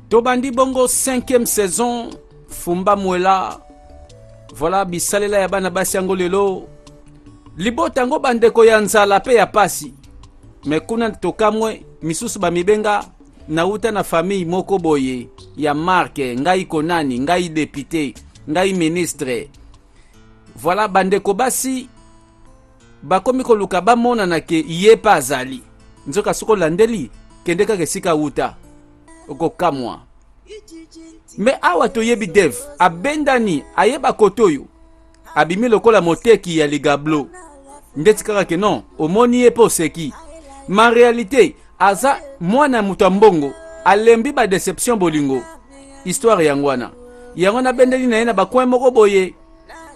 Tobandi bongo 5e saison Fumba Mwela. Voilà bisalela ya bana basi yango lelo. Libota yango bandeko ya nzala pe ya pasi. Me kuna tokamwe misusu bamibenga nauta na famille moko boye ya marque ngai konani ngai depute ngai ministre. Voilà bandeko basi bakomi koluka bamonana ke ye mpe azali nzoka soki olandeli kende kaka esika wuta okokamwa me awa toyebi dev abendani ayeba kote oyo abimi lokola moteki ya ligablo ndeti kaka ke non omoni ye mpe oseki ma realite aza mwana ya moto ya mbongo alembi ba deception bolingo histoire yango wana yango nabendeli na ye na bacoin moko boye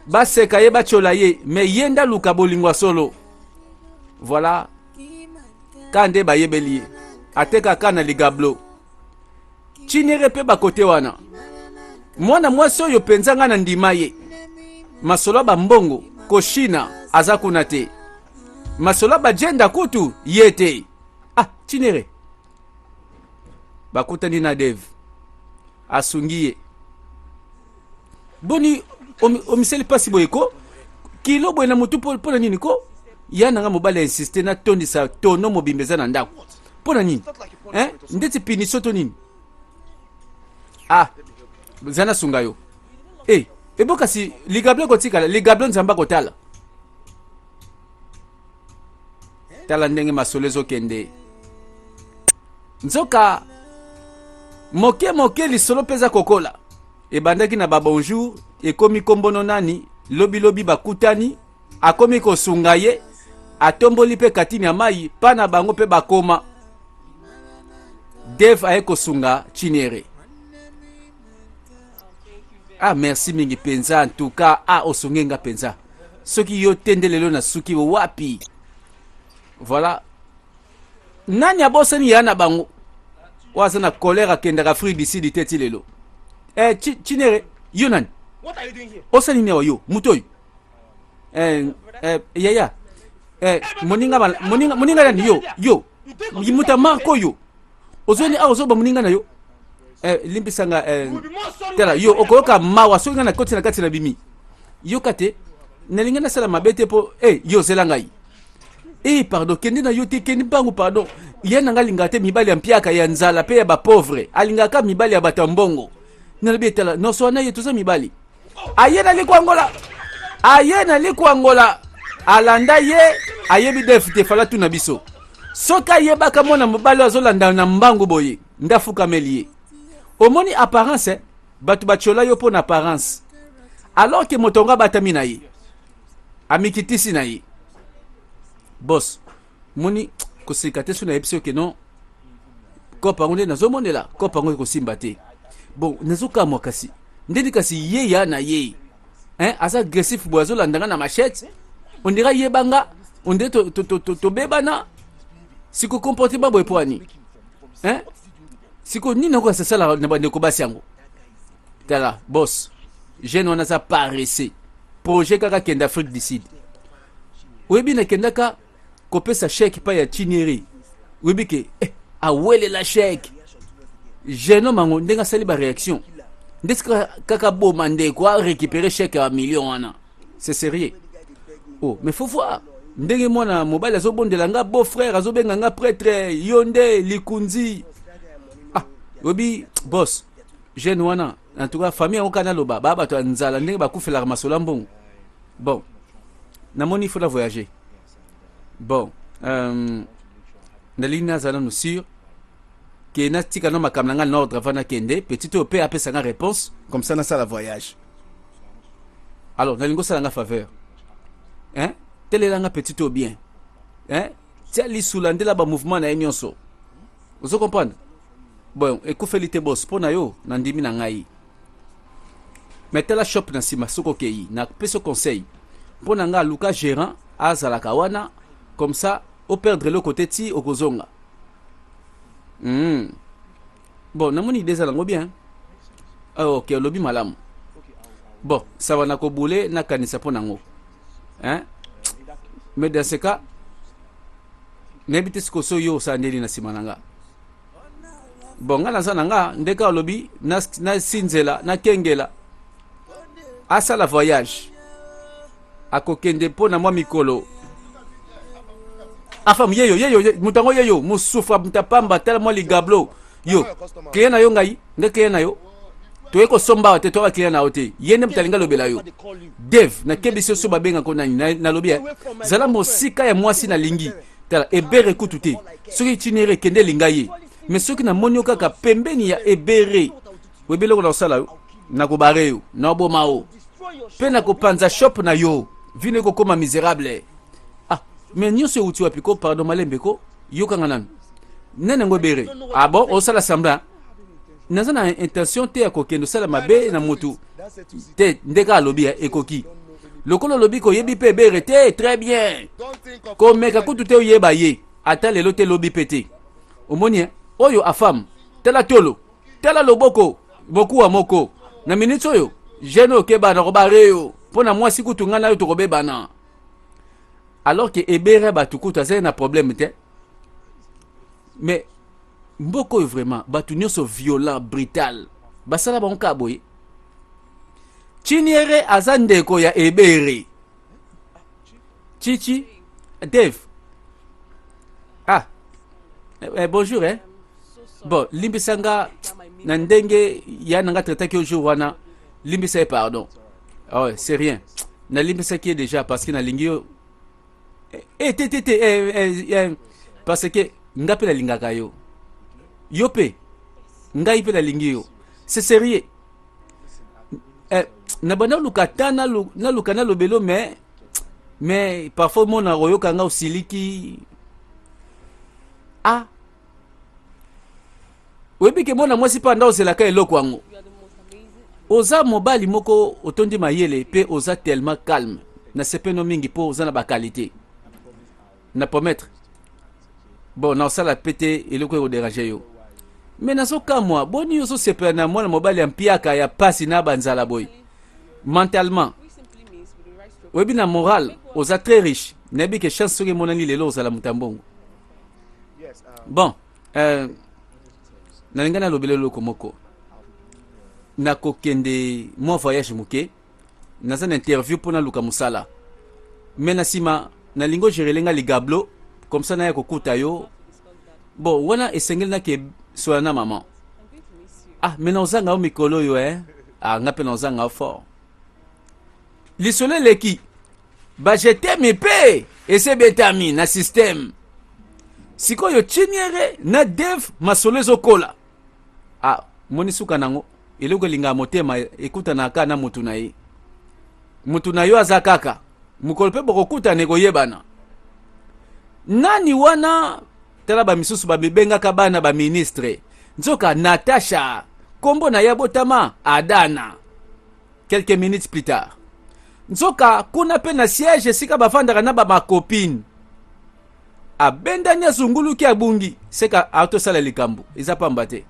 baseka ye batyola ye me ye nde aluka bolingo ya solo voilà ka nde bayebeli ye ateka ka na ligablo chinere mpe bakote wana mwana mwasi oyo mpenza ngai na ndima ye masolo ya bambongo koshina aza kuna te masolo ya bajenda kutu ye te ah chinere bakutani na deve asungi ye boni omisali mpasi boye ko kilo boye na motu mpo na nini ko ya na nga mobali insiste natondisa tono mobimba eza na ndako mpo na nini eh? ndeti punition to nini ah za nasunga yo e eh, ebo kasi ligablo ekotikala ligablo nzambe akotala tala ndenge masolo ezokende nzoka moke moke lisolo mpe eza kokola ebandaki na babonjour ekomi kombono nani lobilobi bakutani akomi kosunga ye atomboli mpe katini ya mai mpa na bango mpe bakoma dev aye kosunga chinere ah merci mingi mpenza en tout cas ah osungi nga mpenza soki yo te nde lelo nasuki wapi voilà nani abosani ya na bango oyo aza na colère akendaka afrique du sud te ti lelo eh, chinere yo nani osali nini awa yo moto oyo eh, eh, yaya eh, moninga, moninga, moninga nani yo yo moto ya marke oyo ozoni awa ozoba moninga na yo eh, limbisa nga eh, tala yo okoyoka mawa soki nga nakoti na kati na bimi yoka te nalingi nasala mabe te mpo eh, yo ozela ngai eh, pardon kende na yo te kende mbangu pardon ye na nga alingaka te mibali ya mpiaka ya nzala mpe ya bapauvre alingaka mibali ya bato ya mbongo nalobi etala nyonso wana ye toza mibali aye na likwangola aye na likwangola alanda ye ayebi def te fala tuna biso soki ayebaka mwana mobali oyo azolanda na mbangu boye nde afukameli ye omoni apparence eh? bato batyola yo mpo na apparence alors ke moto yango abatami na ye amikitisi na ye bos moni koseka te so nayebisi yo ke non kope yango nde nazomonela kope yango ekosimba te bon nazokamwa kasi ndeni kasi ye ya na ye hein, aza agressif boye azolanda nga na machette ondira ayeba nga ondire tobebana siko comportement boye mpo ani hein? siko nini yango asasala na bandeko basi yango tala bos jeune wana aza paresse projet kaka kende afrique du sud oyebi nakendaka kopesa chèque pa ya chineri oyebi ke eh, awelela chèque jeune homme yango ndenge asali baréaction ndeti kaka boma ndeko arécupere chèque ya million wana c'est sérieux oh mais faut voir ndenge mwana mobali azobondela nga beau frère azobenga nga prêtre yo nde likunzi ah oyebi boss jeune wana en tout cas famille yango kaka naloba baa bato ya nzala ndenge bakufelaka masolo ya mbongo bon namoni faut na voyager bon euh, nalingi nazala nanu sur ke natika no makambo na ngai na ordre avant nakende petit oyo mpe apesa nga réponse comme ça nasala voyage alors nalingi osala nga faveur hein telela nga petit oyo bien hein tia lisu landela bamouvement na ye nyonso ozo comprendre bon ekufeli te bos mpo na yo nandimi na ngai mais tala shop na nsima soki okei napesi conseil mpo na ngai aluka gérant azalaka wana comme ça operdre eloko te ti okozonga mm. bon namoni ide eza nango bien ah, ok olobi malamu bon sawa nakobule nakanisa mpo nango hein? mais dans ce cas nayebi te sikoyo so yo osala ndeni na nsima na nga. Bon, nga naza na nga ndeka olobi nasinzela na nakengela asala voyage akokende mpo na mwa mikolo afam yeyo yeyo moto yango yeyo mosufa moto apamba tala mwa ligablo yo client na yo ngai nde client na yo toye kosomba awa te toyaka client na yo te ye nde moto alingi alobela yo dave nakebisi yo so babengako nani nalobi eh, zala mosika ya mwasi nalingi tala ebere kutu te soki tinere ekende elinga ye me soki namoni yo kaka pembeni ya ebere oyebi eloko nakosala yo nakobare yo nakoboma yo mpe nakopanza shop na yo vino ekokoma miserable ah me nyonso euti wapi ko pardon malembe ko yokanga nanu nani yango ebere ah bon osala semblant naza na intention te ya kokende osala mabe na motu te ndeka alobi eh, ekoki lokola olobi koyebi mpe ebere te très bien komeka kutu te oyeba ye ata lelo te lobi mpe te omoni eh? oyo afam tala tolo tala loboko mokuwa moko na miniti oyo jeune oyo keba nakobare yo mpo na mwasi kutu ngai na yo tokobebana alors que ebere bato kutu azali na problème te mais mboka oyo vraiment bato nyonso violent brutal basala bango kaka boye chiniere aza ndeko ya ebere chichi dave ah eh, eh, bonjour eh? bon limbisa nga na ndenge ya na nga traitaki yo jour wana limbisa ye pardon oh, c'est rien nalimbisaki ye déjà parce que nalingi yo eh, eh, te te te eh, eh, eh, parce que nga mpe nalingaka yo yo mpe ngai mpe nalingi yo c'est sérieux eh, na banda oluka ata naluka nalobelo mais mais parfois mona oyoka nga osiliki ah oyebi ke mwana mwasi mpe anda ozelaka eloko yango oza mobali moko otondi mayele mpe oza tellement calme nasepeno mingi mpo oza na bakalite na promettre bon naosala mpe te eloko ekoderange yo me nazokamwa boni yo ozosepela na mwana mobali ya mpiaka ya pasi na banzala boye mentalement oyebi na moral oza très riche nayebi ke chance soki emonani lelo ozala moto ya mbongo bon euh, nalinga nalobela eloko moko nakokende mwa voyage moke naza na interview mpo naluka mosala me na nsima nalingi ogerele nga ligablo comme ça naya kokuta yo bon wana esengeli nake sola na mama ah me naozanga yo mikolo oyo eh ah nga mpe naozanga yo fort lisolo eleki bajetemi mpe esi ebetami na systeme sikoyo chiniere na dev masolo ezokola ah moni suka nango eloko elingaka motema ekutanaka kaka na motu na ye motu na yo aza kaka mokolo mpe bokokutana ekoyebana nani wana tala bamisusu bamibengaka bana baministre nzoka natasha nkombo na ye abotama adana quelques minutes plus tard nzoka kuna mpe na siège esika bafandaka na bamakopine abendani azunguluki abungi seka atosala likambo eza pamba te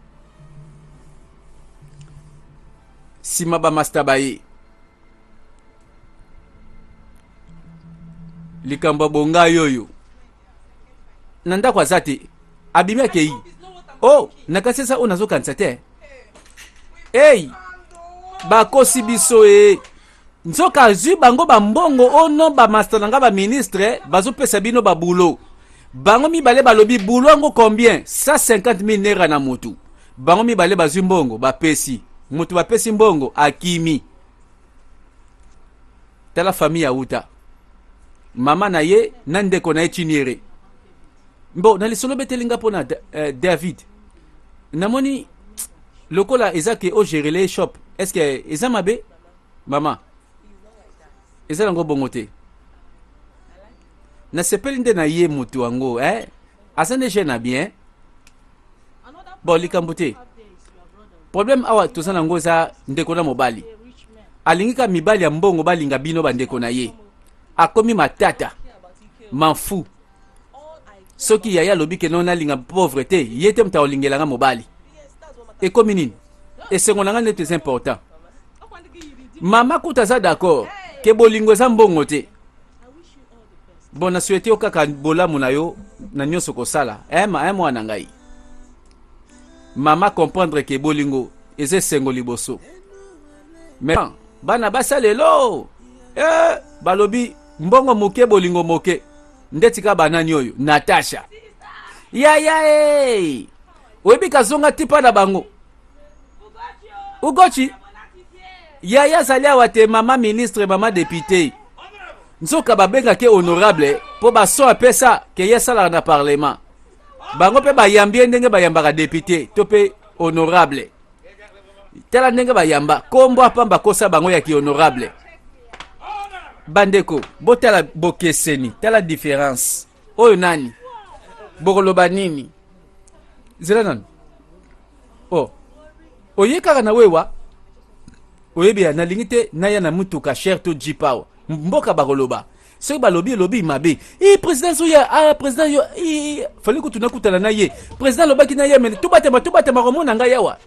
nsima bamasta baye likambo ya bongai oyo na ndako aza te abimi akei o oh, nakasi eza oyo nazokanisa te ei bakosi biso e nzoka azwi bango bambongo o no bamasta na nga baministre bazopesa bino babulo bango mibale balobi bulo yango combien 150 000 naira na motu bango mibale bazwi mbongo bapesi motu bapesi mbongo akimi tala famille auta mama na ye na ndeko na ye chiniere bon na lisolo beteli nga mpo na eh, david namoni lokola eza ke ogerele shop est ce que eza mabe mama eza nango bongo te nasepeli nde na ye moto yango eh? aza nde jeune na bien bon likambo te problème awa toza nango eza ndeko na mobali alingi kaka mibali ya mbongo balinga bino bandeko na ye akomi matata manfu soki yaya alobi ke no nalinga pauvre te ye te moto akolingela nga mobali ekomi nini esengo na nga nde eza important mama kuta aza d'accord ke bolingo eza mbongo te bon na souhaite yo kaka bolamu na yo na nyonso kosala eh, ma, eh, mwana ngai Mama comprendre ke bolingo eza esengo liboso. Mais bana basa lelo eh, balobi mbongo moke bolingo moke ndeti ka banani oyo Natasha yaya hey! Oyebi kazonga tipa na bango Ugochi yaya azali awa te mama ministre mama depute nzoka babengaki honorable mpo baso apesa ke ye asalaka na parlement bango mpe bayambi ye ndenge bayambaka depute to mpe honorable tala ndenge bayamba kombo apamba kosa bango ya ki honorable bandeko botala bokeseni tala différence oyo nani bokoloba nini zela nanu oh oye kaka na wewa oyebi ya nalingi te naya na mutuka cher to jeep awa mboka bakoloba soki balobi elobi mabe i président zoya ah président yo i fali kutu nakutana na ye président alobaki na ye mene tobatama tobatama komona ngai awa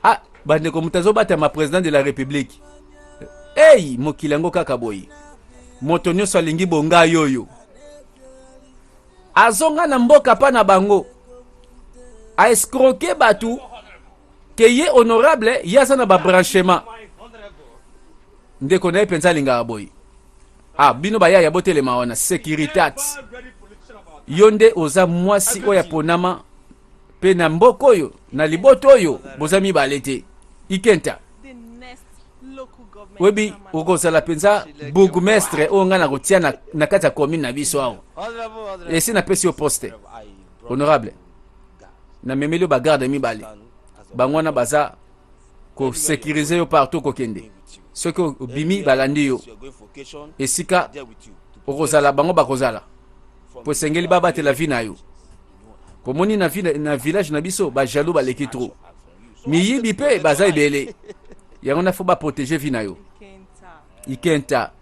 ah bandeko moto azobatama président de la république ei mokili yango kaka boye moto nyonso alingi bongai oyo azonga na mboka pa na bango aescroke bato ke ye honorable ye aza na babranchement ndeko na ye mpenza alingaka boye ah bino bayaya botelema wana securitat yo nde oza mwasi oyo aponama mpe na mboka oyo na libota oyo boza mibale te ikenta oyebi okozala mpenza bourgmestre oyo ngai nakotia na, na kati ya commune na biso awa esi napesi yo poste honorable namemeli yo bagarde mibale bango wana baza kosekirize yo partout okokende soki obimi balandi yo esika okozala bango bakozala mpo esengeli babatela vi na yo pomoni na, na village na biso bajaloux baleki trop miyibi mpe baza ebele yango na fo baprotege vi na yo ikenta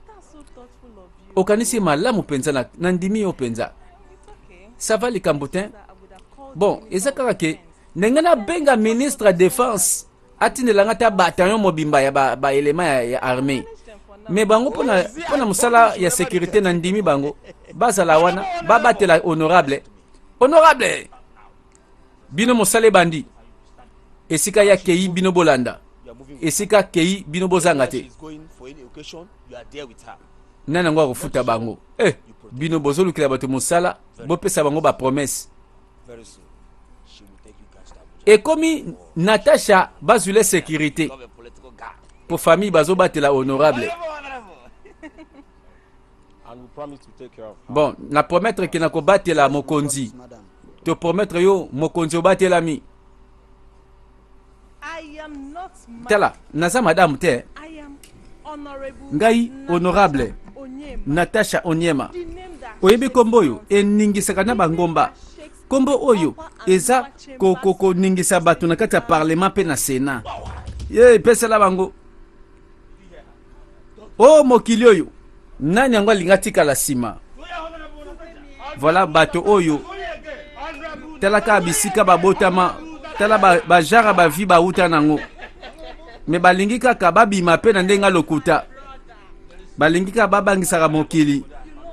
okanisi malamu mpenza na, na ndimi yo mpenza sava likambo te bon eza kaka ke ndenge nabenga ministre ya défense atindela nga ata bataillon mobimba ya baelema ba ya, ya armée me bango mpo na mosala ya sécurité na ndimi bango bazala wana babatela honorable honorable bino mosala ebandi esika ya kei bino bolanda esika kei bino bozanga te nani yango akofuta bango eh, bino bozolukela bato mosala bopesa bango bapromese ekomi natasha bazwile sécurité po famille bazobatela honorable bon na promettre ke nakobatela mokonzi to promettre yo mokonzi obatelami tala naza madame te ngai honorable natasha onyema oyebi nkombo oyo eningisaka na bangomba nkombo oyo eza koningisa bato na kati ya parlement mpe na sénat ye epesela bango o oh, mokili oyo nani yango alingi atikala nsima voilà bato oyo tala kaka bisika babotama tala bajara ba bavi bauta nango me balingi kaka babima mpe na ndenge lokuta balingi kaka babangisaka mokili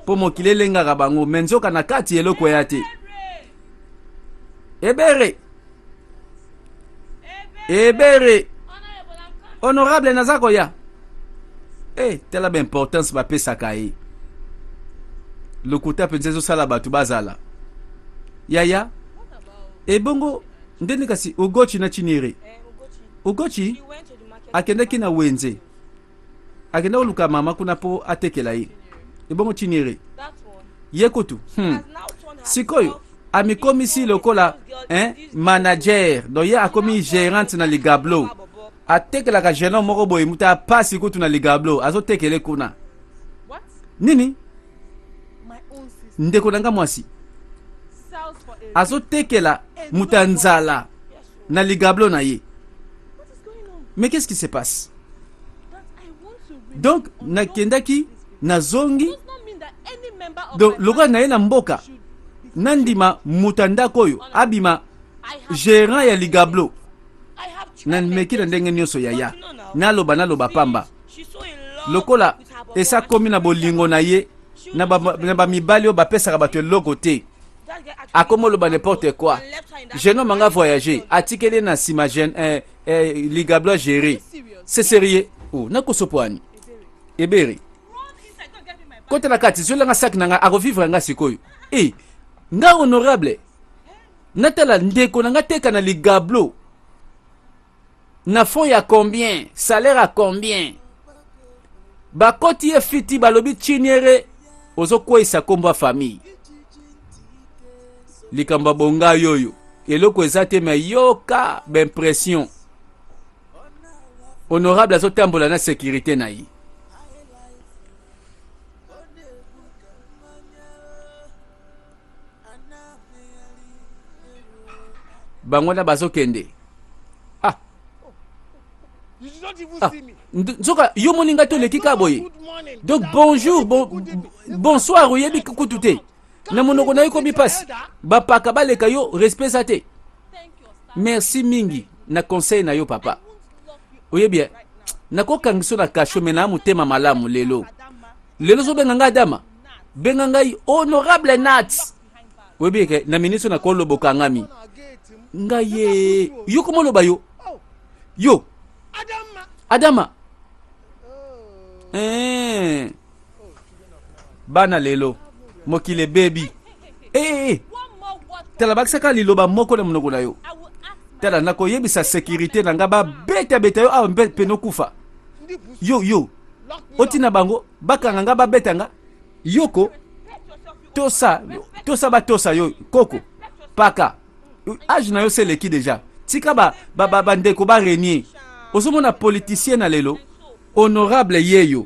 mpo mokili elengaka bango me nzoka na kati eloko ya te ebere ebere honorable naza koya e eh, tala baimportance bapesaka ye lokuta mpenza ezosala bato bazala yaya ebongo ndeni kasi ogochi na chinere ogochi akendaki na wenze akenda koluka mama kuna mpo atekela ye ebongo chinere ye kutu hmm. sikoyo amikomisi lokola hein, manager donc ye akomi gérante na ligablo atekelaka jeune homme moko boye moto apasi kutu na ligablo azotekele kuna nini ndeko na nga mwasi azotekela moto ya nzala na ligablo na ye mais qu'est-ce qui se passe donc nakendaki nazongi donc lokola naye na mboka nandima moto ya ndako oyo abima gérant ya ligablo nameki na ndenge nyonso yaya naloba naloba pamba lokola esi akomi na bolingo na ye na bamibali oyo bapesaka bato eloko te. Akomi oloba n'importe quoi. Jeune homme anga voyager, atikeli ye na nsima jeune eh, eh, ligablo a gérer. C'est sérieux? Oh, nakosopo ani. Ebere. Kota na kati, zwela nga sac na nga, akovivre nga sikoyo. Eh, nga honorable. Natala ndeko na nga teka na ligablo. Na fond ya combien? Salaire à combien? Bakoti ye fiti balobi Chinyere ozokweyisa kombo ya famille. Likambo ya bonga yoyo. Eloko eza te mais yoka ba impression. Honorable azotambola na sécurité na ye. Bango na bazokende. Ah. Ah. Nzoka yo moni nga toleki ka boye. Donc bonjour, bon, bonsoir oyebi kutu te. Na monoko na yo ekomi pasi. Bapaka baleka yo respect eza te. Merci mingi na conseil na yo papa. Oyebi eh, nakokangiso na kasho me na motema malamu lelo. Lelo ozobenga nga Adama. Benga ngai honorable Nat. Oyebi ke na ministre na kolobo kangami. Ngai ye yo komoloba yo. Yo. Adama. Eh. Bana lelo mokili ebebi. Eh, eh, eh. Tala bakisaka liloba moko na monoko na yo. Tala nakoyebisa sécurité na nga babeta beta yo awa mpe pene okufa. Yo yo. Otina bango bakanga nga babeta nga. Yoko tosa tosa batosa yo koko paka age na yo se eleki deja tika bandeko ba, ba, ba ba renier ozomona politicien na lelo honorable yeyo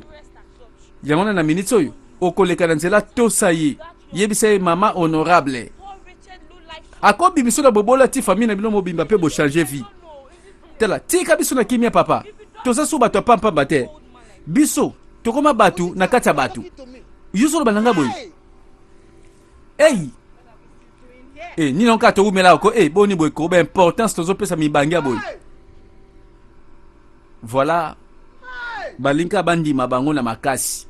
yango wana na minute oyo okoleka na nzela tosa ye yebisa ye mama honorable akobimiso na bobola ti famille na bino mobimba mpe bochange vie tala tika biso na kimia papa toza so bato ya pampamba te biso tokoma bato na kati ya bato yo ozoloba na nga boye ei e nini yango kaka towumela ko e boni boye ko ba importance tozopesa mibange ya boye voilà balingi kaka bandima bango na makasi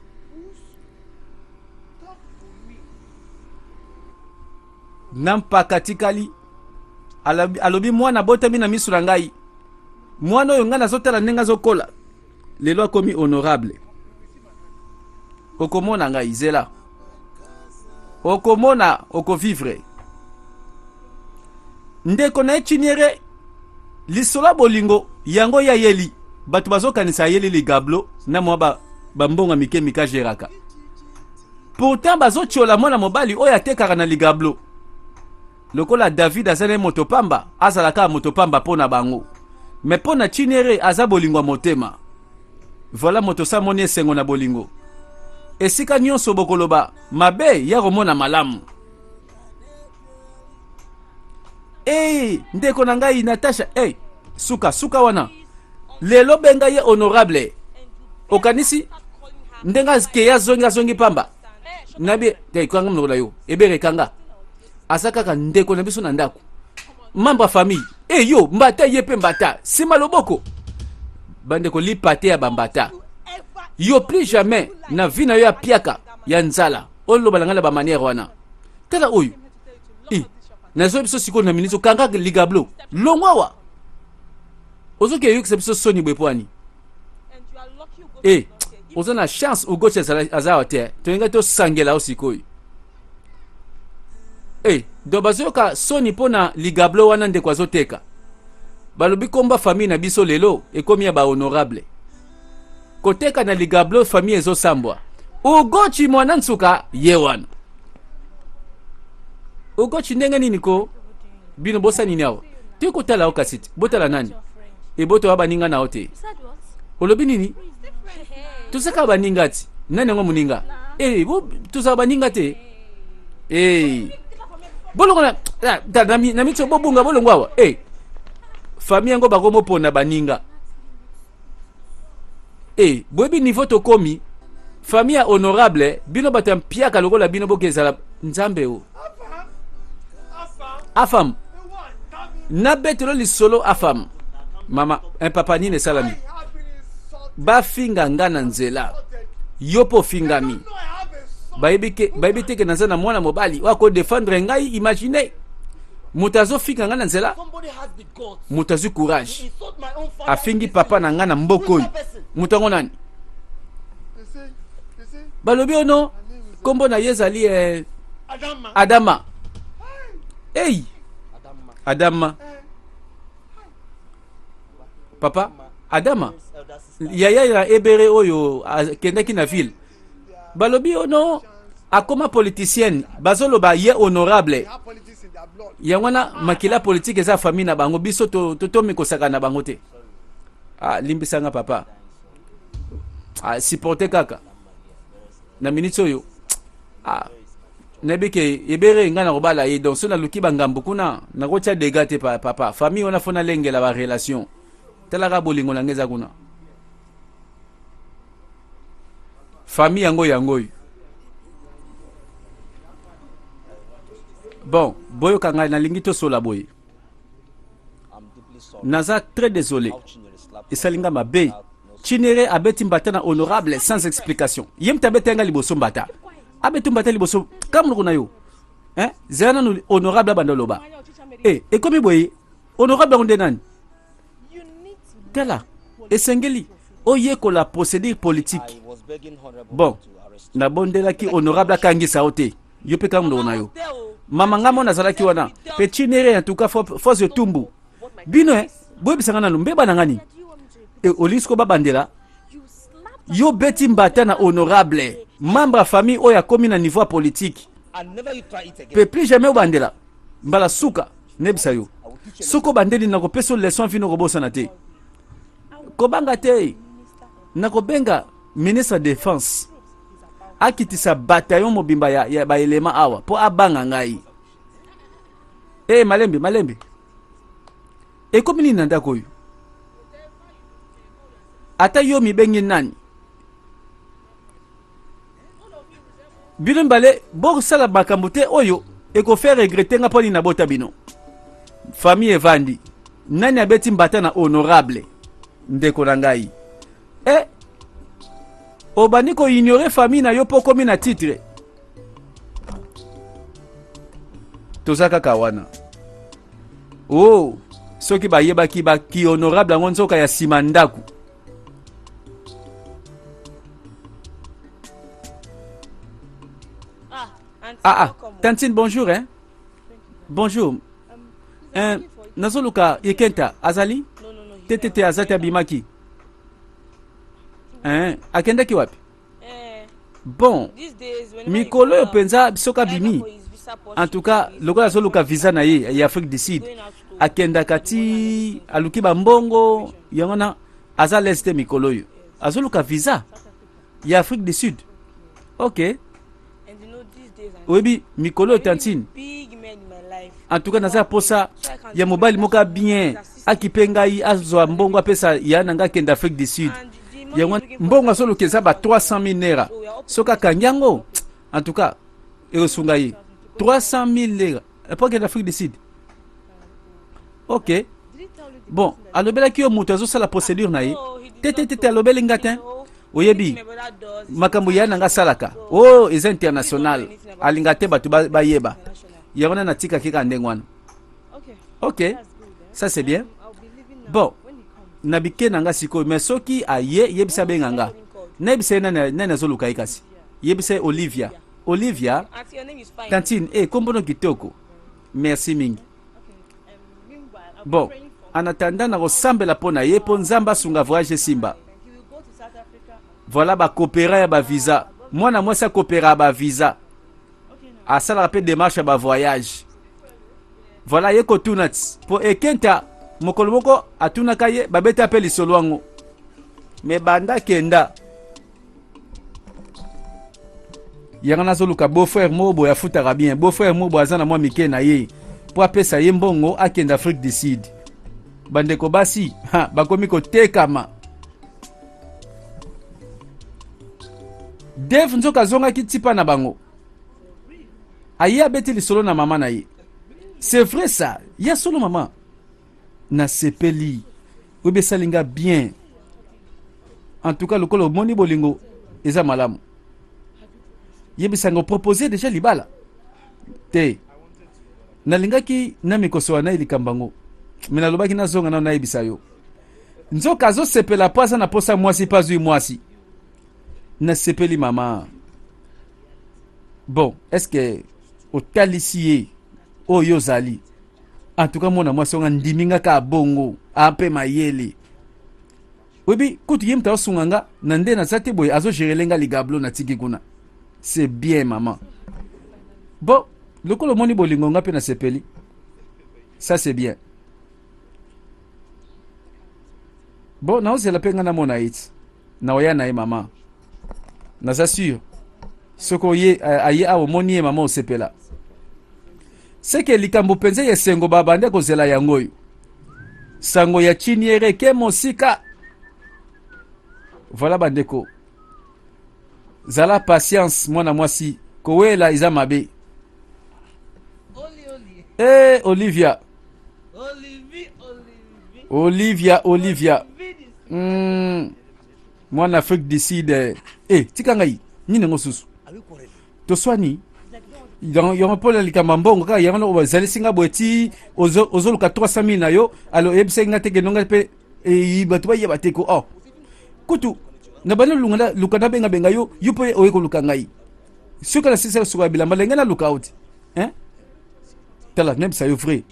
na mpaka tikali alobi mwana abotami na miso na ngai mwana oyo ngai nazotala ndenge azokola lelo akomi honorable okomona ngai zela okomona okovivre ndeko na ye Chinyere lisolo ya bolingo yango ye ayeli bato bazokanisa ayeli ligablo na mwa bambongo mike mike ageraka pourtant bazotiola mwana mobali oyo atekaka na ligablo Lokola David aza naye moto pamba, azala kaka moto pamba po na bango. Mais po na Chinyere aza bolingo ya motema. Voilà moto sa moni esengo na bolingo. Esika nionso bokoloba mabe ya komona malamu. Hey, ndeko na ngai Natasha, hey, suka suka wana. Lelo benga ye honorable. Okanisi ndenge akeya azongi azongi pamba. Nabi, te kanga monoko na yo. Ebere kanga. Aza kaka ndeko na biso na ndako. Membre ya famille. Eh yo, mbata ye pe mbata. Sima loboko. Bandeko lipate ya bambata. Yo plus jamais na vie na yo ya piaka ya nzala. Oloba na ngai na ba manière wana. Tala oyo. Eh, nazo biso sikoyo na minute kanga ligablo. Longwa wa. Ozoki eyokisa biso soni boye po ani? Eh, oza na chance Ugochi aza awa te. Tolinga tosangela yo sikoyo. Eh, donc bazoyoka soni mpo na ligablo wana ndeko azoteka. Balobi komba famille na biso lelo ekomi ya ba honorable. Koteka na ligablo famille ezosambwa. Ugochi mwana nsuka ye wana. Ugochi ndenge nini ko? Bino bosa nini awa? Te kotala yo kasi botala nani? Eboto ya baninga na yo te. Olobi nini? Tozaka baninga ti. Nani yango moninga? Eh, bo tozaka baninga te. Eh. Bolongo na na, na mitso bobunga bolongo awa. Eh. Famille yango bakomopona baninga. Eh, boyebi niveau tokomi famille ya honorable bino bato ya mpiaka lokola bino bokezala nzambe o afam nabetelo lisolo afam mama un papa nini esalami bafinga nga na nzela yo mpo ofingami Bayebi ke bayebi te ke naza na mwana mobali oyo ako defendre ngai. Imagine moto azofika ngai na nzela, moto azwi courage afingi papa na ngai na mboka oyo. Moto yango nani? Balobi ono nkombo na ye ezali eh, Adama. Ei, Adama papa Adama yaya ya Ebere oyo akendaki na ville. Balobi ono akoma politicienne, bazoloba ye honorable. Yango wana makila politique eza famille na bango, biso tomikosaka na bango te. Ah, limbisanga papa, ah, supporte kaka na minute oyo. Ah, nayebi ke Ebere ngai nakobala ye, donc so naluki bangambo kuna nakotia dega te papa. Famille wana fo nalengela barelation. Talaka bolingo na ngai eza kuna, famille yango yango oyo. Bon, boyoka ngai, nalingi tosola boye. Naza très désolé, esali nga mabe. Chinere abeti mbata na honorable sans explication. Ye moto abeti nga liboso mbata, abeti mbata liboso ka monoko na yo, hein? Zela nanu honorable abanda oloba. E ekomi boye, honorable yango nde nani? Tala, esengeli oyekola procédure politique. Bon, nabondelaki honorable akangisa yo te, yo mpe kanga monoko na yo. Mama, nga mo nazalaki wana mpe Chinere. En tout cas, force etumbu bino, eh, boyebisanga nanu mbeba na nga nini? E olingi siko babandela yo beti mbata na honorable, membre ya famille oyo akomi na niveau ya politique, mpe plus jamais obandela. Mbala suka nayebisa yo, soki obandeli, nakopesa yo leçon vino kobosana te. Kobanga te, nakobenga ministre ya défense akitisa bataillon mobimba ya baelema awa mpo abanga ngai. E malembe malembe, ekomi nini na ndako oyo? Ata yo mibengi nani, bino mibale bosala makambo te oyo ekofaire regretter nga mpo nini nabota bino. Famille evandi, nani abeti mbata na honorable? Ndeko na ngai, e obandi koignore famille na yo mpo okomi na titre. Toza kaka wana. O oh, soki bayebaki baki honorable yango nzoka ya nsima ndako. Ah, ah, tantine, bonjour, hein? Bonjour. Hein, nazoluka Yekenta, azali? Te te te, aza te, abimaki. Hein, akendaki wapi? Bon, mikolo oyo mpenza soki abimi, en tout cas lokola azoluka visa na ye ya Afrique du Sud, akendaka ti aluki bambongo yango na aza lese te. Mikolo oyo azoluka visa ya Afrique du Sud. Ok, oyebi mikolo oyo, tantine, en tout cas naza posa ya mobali moko bien akipe ngai, azwa mbongo apesa ya na ngai akende Afrique du Sud. Yango mbongo azoluka eza ba 300 000 naira. Soki akangi yango, en tout cas ekosunga ye. 300 000 naira po akende Afrique du Sud. Ok, bon, alobelaki yo moto azosala procédure na ye? Te te te te, alobeli nga te. Oyebi makambo ya na nga asalaka oyo, oh, eza international, alinga te bato bayeba yango wana. Natikaki kaka ndenge wana. Ok, ça c'est bien. Bon, na bike na nga sikoyo, mais soki aye, yebisa abenga nga, nayebisa ye nani, nani azoluka ye. Kasi yebisa ye Olivia. Olivia. Tantine, e kombono kitoko, merci mingi. Bon, en attendant nakosambela mpo na ye mpo Nzambe asunga voyage esimba. Voilà, bakopera ya bavisa, mwana mwasi akopera ya bavisa, asalaka mpe démarche ya bavoyage. Voilà, ye kotuna ti mpo Ekenta mokolo moko atunaka ye, babeta mpe lisolo yango. Me banda kenda yango, nazoluka beau frère moko boye afutaka bien, beau frère moko boye aza na mwa mike na ye mpo apesa ye mbongo akende Afrique du Sud. Bandeko basi ha, bakomi kotekama. Dave nzoka azongaki tipa na bango, aye abeti lisolo na mama na ye. C'est vrai ça, ya solo mama, nasepeli, oyebi esali nga bien. En tout cas lokola omoni bolingo eza malamu. Yebisa nga opropose deja libala te? Nalingaki na mikosola na ye likambo yango, me nalobaki nazonga nano nayebisa yo. Nzoka azosepela mpo aza na posa mwasi mpe azwi mwasi. Nasepeli mama. Bon, est ce que otalisi ye oyo ozali? En tout cas mwana mwasi onga ndimi nga kaka bongo, ampe mayele. Oyebi kutu ye moto azosunga nga na nde naza te boye, azogerele nga ligablo natiki kuna. C'est bien maman. Bon, lokola omoni bolingo nga mpe nasepeli. Ça c'est bien. Bon, naozela mpe nga namona ye ti. Naoya na ye mama. Naza sûr. Soki oye aye awa omoni ye mama osepela. Seke likambo mpenza ya esengo babande kozela yango oyo. Sango ya Chinyere ke mosika. Voilà bandeko. Zala patience mwana mwasi, kowela eza mabe. Oli, oli. Eh Olivia. Olivie, Olivie. Olivia, Olivia. Olivie. Mwana Afrique du Sud. Eh, tika ngai. Nini ngo susu? Toswani. Yango mpo na likambo ya mbongo kaka yango ozalisi nga boye ti ozoluka 300 000 na yo, alors oyebisaki nga te kende nga mpe bato bayeba te ko oh. Kutu na bandi luka nabengabenga yo, yo mpe oye koluka ngai. Soki nasisa suka ya bilamba ndenge naluka yo ti. Hein? Tala nayebisa yo vrai.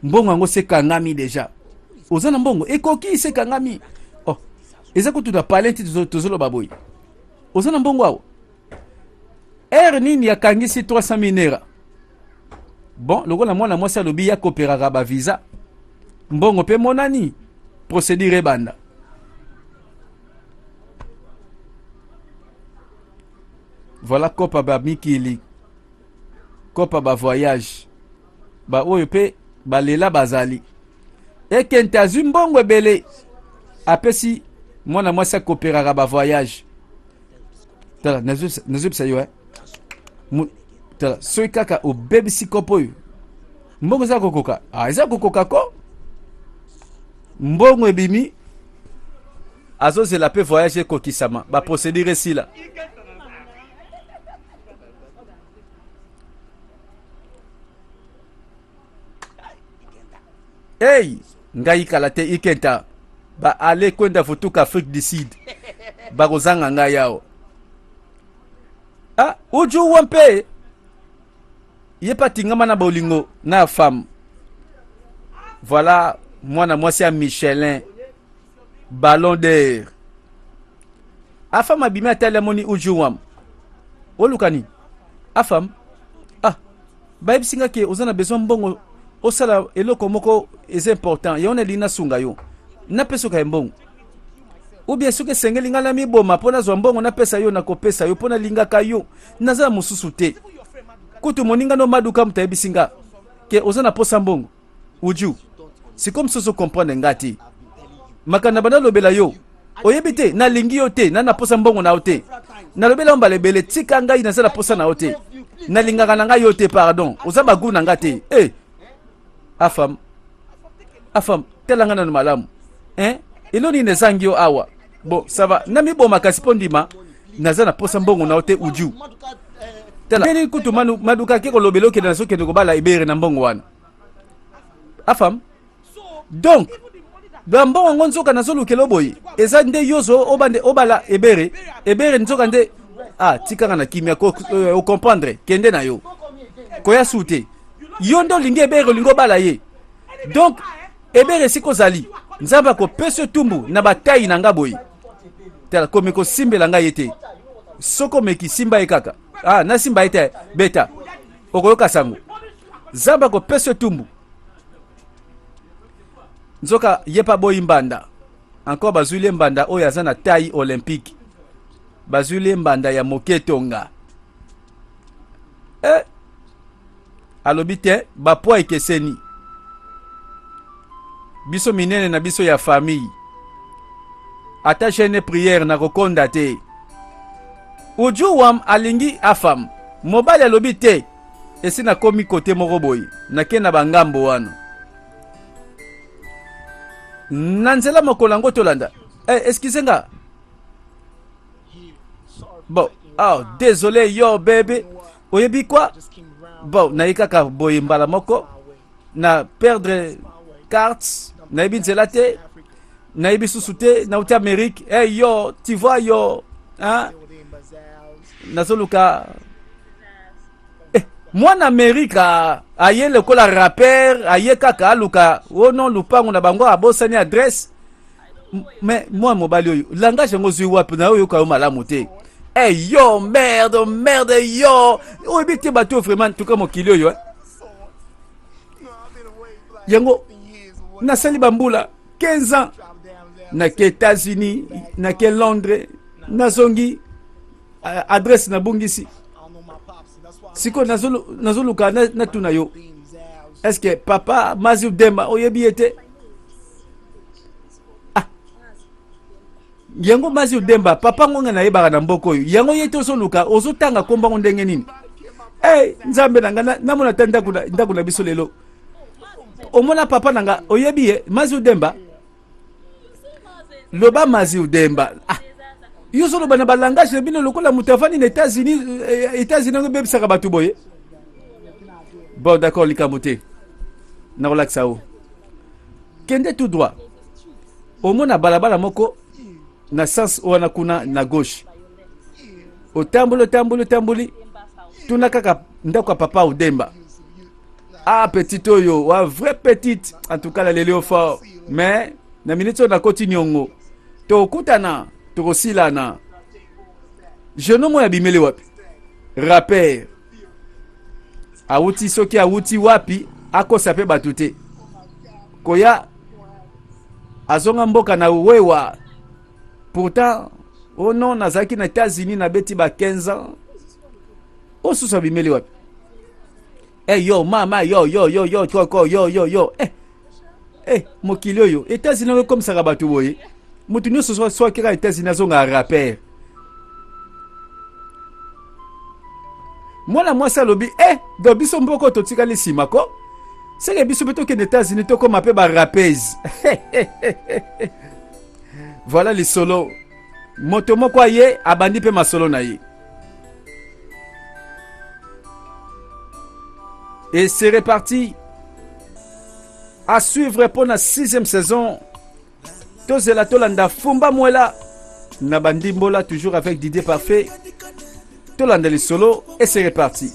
Mbongo yango se kangami deja. Oza na mbongo ekoki se kangami. Oh, eza kutu na palais ti tozoloba boye. Oza na mbongo awa? Heure nini akangisi 300 000 naira? Bon, lokola mwana mwasi alobi ya koperaka ba visa, mbongo pe monani, procédure ebanda. Voilà kopa ba mikili, kopa ba voyage, ba oyo pe balela bazali. Ekente azwi mbongo ebele, apesi mwana mwasi akoperaka ba voyage. Tala, nazobisa yo, eh. Tala, soki kaka obebisi kopo oyo, mbongo eza kokoka. Ah, eza kokoka ko. Mbongo ebimi, azozela pe voyage ekokisama, ba procédure esila. Hey, ngai kala te ikenta ba ale kwenda futuka Afrique du Sud bakozanga ngai awa. Ah, uju wa mpe ye pa tingama na bolingo na femme. Voilà mwana mwasi ya Michelin ballon d'air. Afam abimi atali amoni uju wam. Oluka nini? Afam ah bayebisi nga ke oza na besoin mbongo osala eloko moko eza important, yango nalingi nasunga yo, napesa oka ya mbongo ou bien soki esengeli ngai namiboma mpo nazwa mbongo napesa yo, nakopesa yo mpo nalingaka yo, naza na mosusu te. Kutu moninga no Maduka moto ayebisi nga ke oza na posa mbongo. Uju, sikoyo mosusu comprendre nga te, makambo na banda lobela yo oyebi te, nalingi yo te, na na posa mbongo na yo te, nalobela yo mbala ebele, tika ngai naza na posa na yo te, nalingaka na ngai yo te, pardon, oza bagu na nga te. Eh, afam, afam, tala nga nanu malamu, hein, elo nini ezangi yo awa? Bon, ça va, namiboma kasi mpo ndima naza na posa mbongo na yo te. Uju, tala ndeni kutu manu Maduka ake kolobela okende nazokende kobala ebere na mbongo wana. Afam, donc ba mbongo yango nzoka nazolukela boye eza nde yozo obande obala ebere ebere nzoka nde ah, tikanga na kimia ko ocomprendre, kende na yo koya su te. Yo nde olingi ebere, olingi obala ye, donc ebere esika ozali nzambe akopesa yo tumbu na batai na nga boye. Tala komi kosimbela ngai ye te, soki omeki simba ye kaka. Ah, nasimba ye te, beta okoyoka sango, nzambe akopesa yo tumbu. Nzoka ye pa boyi mbanda encore, bazwili ye mbanda oyo aza na taille olympique, bazwili ye mbanda ya moke tonga. Eh, alobi te ba poids ekeseni, biso minene na biso ya famille, ata jeune prière na kokonda te. Uju wam alingi afam, mobali alobi te esi nakomi kote moko boye, nake na bangambo wana na nzela mokolo yango tolanda. Eh, excuse nga bon. Oh, désolé yo bebe. Oyebi quoi? Bon, naye kaka boye mbala moko na perdre carte, nayebi nzela te, nayebi susu te, nauti Amérique. Hey yo, tu vois yo, hein? Nazoluka eh, mwana Amerika aye lokola rapper, aye kaka aluka oh non lupango na bango abosani adresse. Mais mwana mobali oyo langage yango ozwi wapi na oyoka yo malamu te. Hey yo merde merde yo oyebi te bato oyo vraiment tuka mokili oyo eh? Yango nasali bambula 15 ans nake États-Unis, nake Londres, nazongi adresse nabungisi. Sikoyo nazoluka natuna yo, est-ce que papa Mazi Demba oyebi ye te? Ah, yango Mazi Demba papa ngonga nayebaka na mboka oyo, yango ye te ozoluka, ozotanga kombango ndenge nini? Hey, nzambe na nga, namona ata ndako na biso lelo. Omona papa na nga, oyebi ye Mazi Demba? Loba Mazi Demba. Ah, yo ozoloba na balangage na bino lokola moto avandi na États-Unis. États-Unis yango ebebisaka bato boye. Bon, d'accord, likambo te, nakolakisa yo. Kende tout droit, omona balabala moko na sens wana kuna na gauche. Otamboli, otamboli, otamboli, tuna kaka ndako ya papa Odemba. Ah, petite oyo wa vraie petite, en tout cas naleli yo fort, mais na minute oyo nakoti niongo, tokutana, tokosilana. Jeune homme oyo abimeli wapi? Rapper awuti soki awuti wapi, akosa mpe bato te koya azonga mboka na wewa. Pourtant oh non, nazalaki na États-Unis, nabeti ba 15 ans. Oyo susu abimeli wapi? Hey, yo mama, yo yo yo yo koko yo yo yo, eh eh, mokili oyo États-Unis oyo ekomisaka bato boye. Moto nyonso so akeka États-Unis azonga rapper. Mwana mwasi alobi eh, donc biso mboko totikali nsima ko seke biso mpe tokende États-Unis tokóma mpe barapese. Voilà lisolo. Moto moko aye abandi mpe masolo na ye. Et c'est reparti. À suivre pour la 6e saison. Tozela tolanda Fumba Mwela na Bandimbola, toujours avec Didier Parfait. Tolanda les solos et c'est reparti.